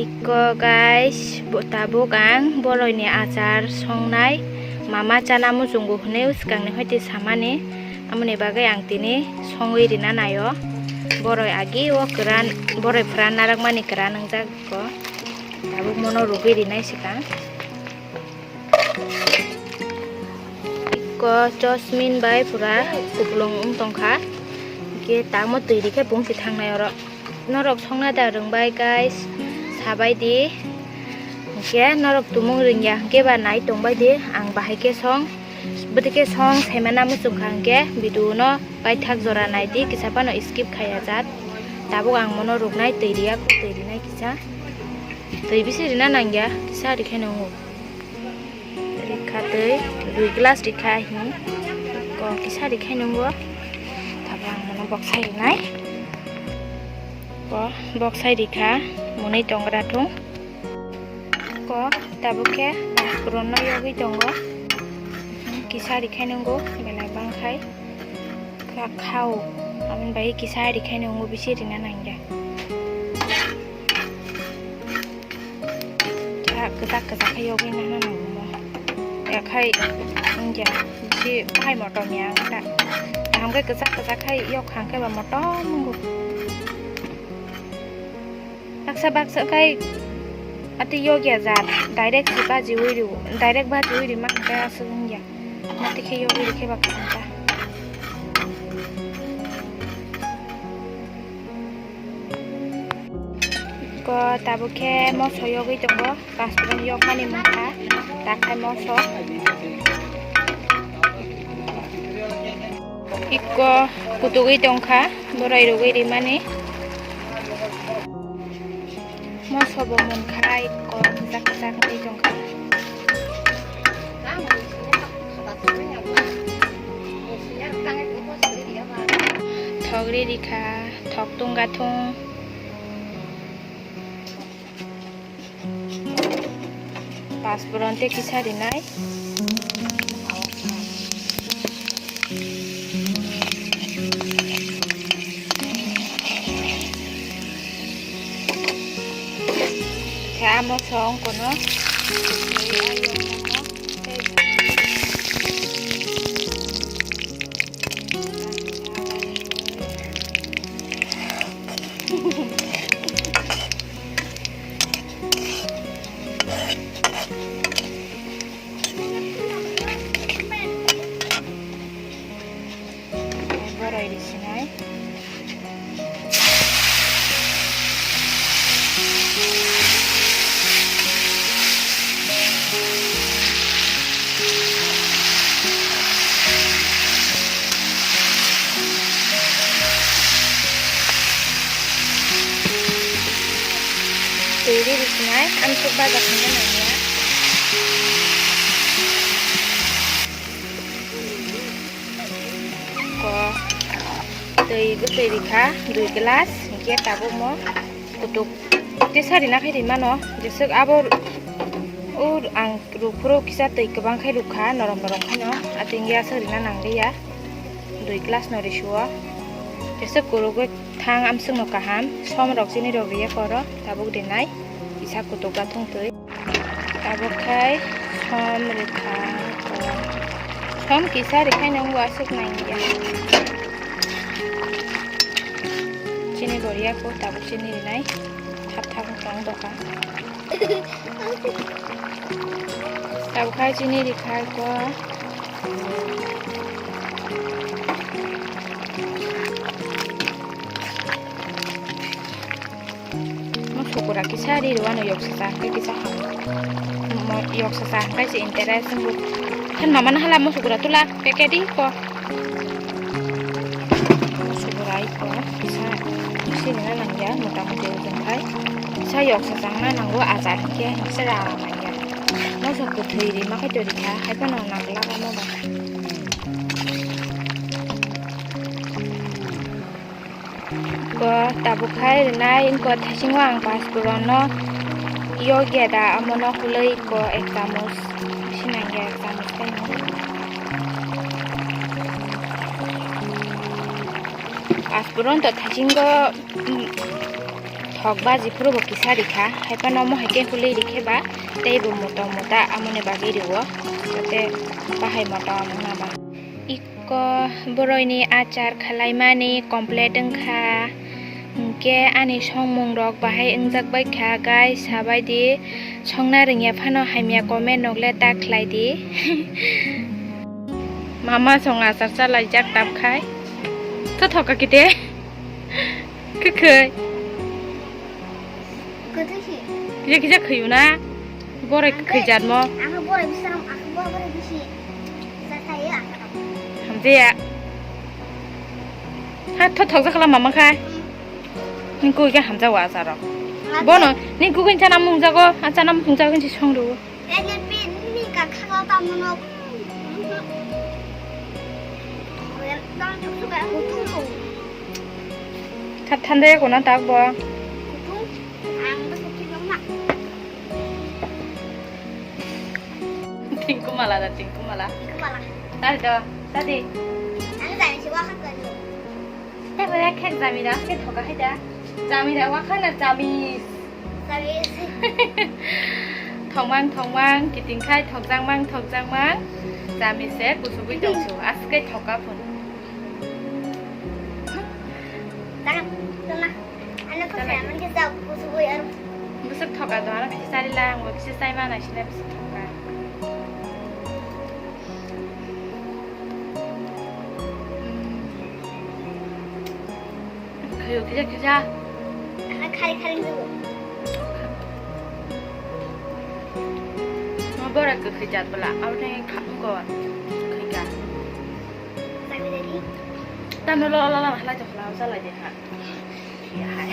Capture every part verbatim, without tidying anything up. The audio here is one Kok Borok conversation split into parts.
Iko guys, bo-, tabuk ang boroini achar songnai, mama chana muchungo hwnwi swkangni hoite samani, amoni bagwi ang tini songwi rina naio. Boroi agi o kwran, boroi phran narwkmani kwran wngjak ko. Tabuk mono rugwi rinai swkang. Iko chosmin bai pura kuplung wng tongkha. Hingke tamo twi rikhe bungsi thangnai oro. Norok songna da rwngbai guys, sabai di. Hingke norok tumung rwngya hingke ba nai tongbai di. Ang bahai khe song, bwtwi khe song saimana muchungkha hingke video no paithak jora nai di, kisa phano skip khaiya jat. Tabuk ang mono ruknai twi riya kho, twi rinai kisa. Twi bisi rina nangya, kisa rikhe nungo. Rikha twi, dui glass rikha hin. Ko kisa rikha nungo. Tabuk ang mono boksai rinai. Ko boksai rikha, mwnwi tongra thung. Ko tabuk khe paspurano yogwi tongo. Kisa rikha nungo, belai bangkhai. Kha-, khao, aboni bai kisa rikhaino wngwi bisi rina nangya. Kha kwchak kwchak khe yogwi nana nango mo. Ya khai wngya, bisi bahai motom ya wngkha. Kaham khe kwchak kwchak khai yok khang khe ba motom wngo. Baksa baksa khai ati yogya jat, direct si bajiwi rw, direct bajiwi rw man khe aswk wngya. Mati khe yogwi rikhe ba kaham ta. Ko tabuk khe moso yogwi tongo, paspurong yokmani mungkha, takhai moso. Ikko kutugwi tongkha, borai rugwi rimani. Moso bo mungkha, ikko kwchak kwchak wngwi tongkha. Thok ri rikha, thok tungga thung. Paspurong tei kisa rinai. Khe amo song kono. Borai risinai. Twi ri risinai, amsuk baja khangna nangya. Ko twi bwtwi rikha dui glass, hinkhe tabukmo kutuk tesa rina khe rimano, jeswk abo o ang rukphuru kisa twi kwbang khe rukha, norom norom khaino, atingya aswk rina nangliya, dui glass no risuo, jeswk kurugwi thang amswkno kaham, som rok chini rok riya koro, tabuk rinai, kisa kutuk gathung twi. Abo khai som rikha. Som kisa rikhaino wngbo aswk nangya. Chini bo riya kho, tabuk chini rinai. Thap thap wng tong doka. Tabuk khai chini rikha kho. Mo sukura kisa ri rwano yoksa sa hwnkhe kisa ham. Mo yoksa sa hwnkhe se interest wngbo. Khen mama no hala mo sukura tula pekedi ko. Mo sukura iko kisa sini na nangya mota moti ujung khai. Kisa yoksa changna nango achar hwnkhe kisa ra nangya. Mo sok kwthwi rima khai to rikha hai phano nangla mo ba. Ko tabuk khai rwnai, wngkha thaisingo ang paspurong no yokya da, amo no hului ko ek chamus, bisi nangya ek chamus khai no. Paspurong to thaisingo, mm, Thok baji phuru bo kisa rikha, haiphano omo hai khe hului rikhe ba tei bo motom mota amoni bagwi rio, jote bahai motom wngna ba. Iko boroi ni achar khwlaimani complete wngkha, hinkhe ani songmung rok bahai wngjak bai kha, guys, sabai di. Songna rwngya phano hamya comment nok le ta khlai di. Mama song achar chalaijak tab khai. To thoka kite. Kwkhwi. Kwthwi si. Kisa kisa khwiyo na. Borai kwkhwi jat mo. Ang borai bisarang, ang borai bisi. Sa saya. Hamjaya. Ha, tho thok jakhala mama khai. Ning koi khe hamjao achar rok. Bono ning koi chana mung jago, a chana mung jago si song rw. Tha-, thanda ya kona tak bo. Tingku mala da, tingku mala. Tadi do, tadi. Tei bo ya khek jamira, khe thoka hai da. Jamira wa khana jamis. Jamis. Thongmang, thongmang, kiting khai, thokjakmang, thokjakmang. Jamis se kusubui tongsu, aske thoka phun. Jangan, tuna. Ano ko saya mungkin jauh kusubui aru. Busuk thoka do, ano kisi sari lang, kisi sai mana sini busuk thoka. Khayo kisa kisa. Khali khali nunggu. Ma bora kwkhwi jat bwla, abo tei kha wngkor kwkhwi ka. Tamo lo lo lo halai to halai chalai de ha. Ya hai.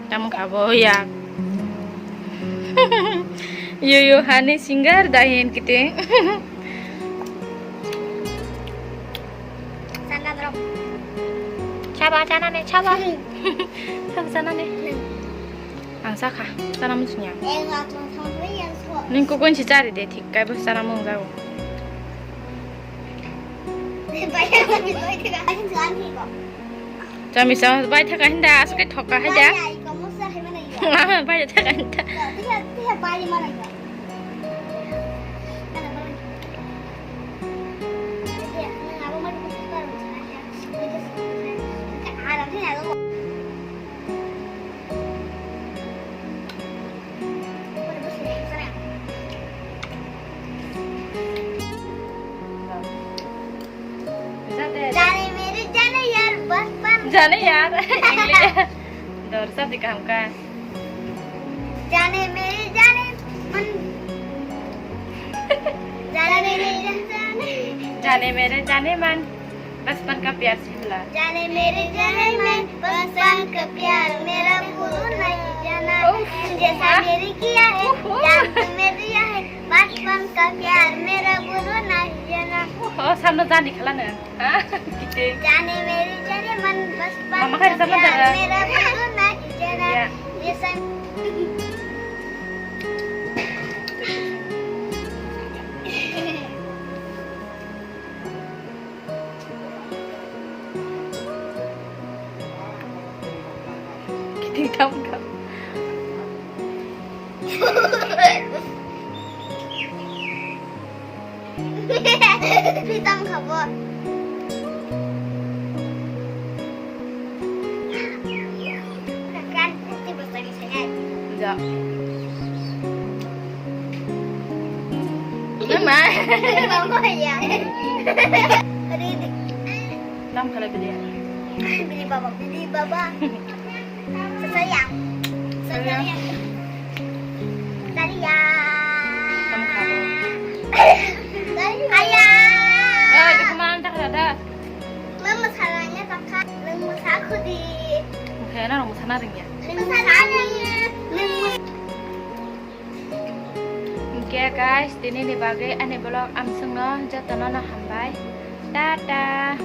Tamo kha bo ya. Yo yo hani singer dahin kite. Sana drop. Chaba chana ne chaba. Thok chana ne. Ang sakha chana musunya. Ning kokon si chari de thik kai bo chana mung jago. Chami sa bai thaka hinda asuk ke thoka hai da. Bai thaka hinda. Jane mere jane yaar bachpan. Jane yaar. Dor sa dikha hamka. Jane mere jane man. Jane mere jane. Jane mere jane man. Bachpan ka pyar se mila. Jane mere jane man, bachpan ka pyar mera bhul nahi jana. Uff. Jaisa mere kiya hai, uff, uff, jaan tumhe diya hai, bachpan ka pyar mera bhul nahi jana. Oh, samno jani khala na. Ha? Kite. Jane mere jane man, bachpan ka pyar mera bhul nahi jana. Mama khai samno jana. Ya. Jaisa Kiting tam kam. Kiting tam kha bo. Kan, ti basta ni saya. Ja. Mama. Mama ya. Tadi di. Nam kala bili ya. Bili baba, bili baba. Saya. Saya. Saya. Tadi ya. Nam kala. Tadi ya. Eh, di kemana tak ada? Mama salanya tak. Nang masa aku di. Kaya na masa na ring ya. Nang masa na ring. Nang masa. Hinkhe guys, tinini bagwi ani vlog amswkno jotono no hambai. Tata.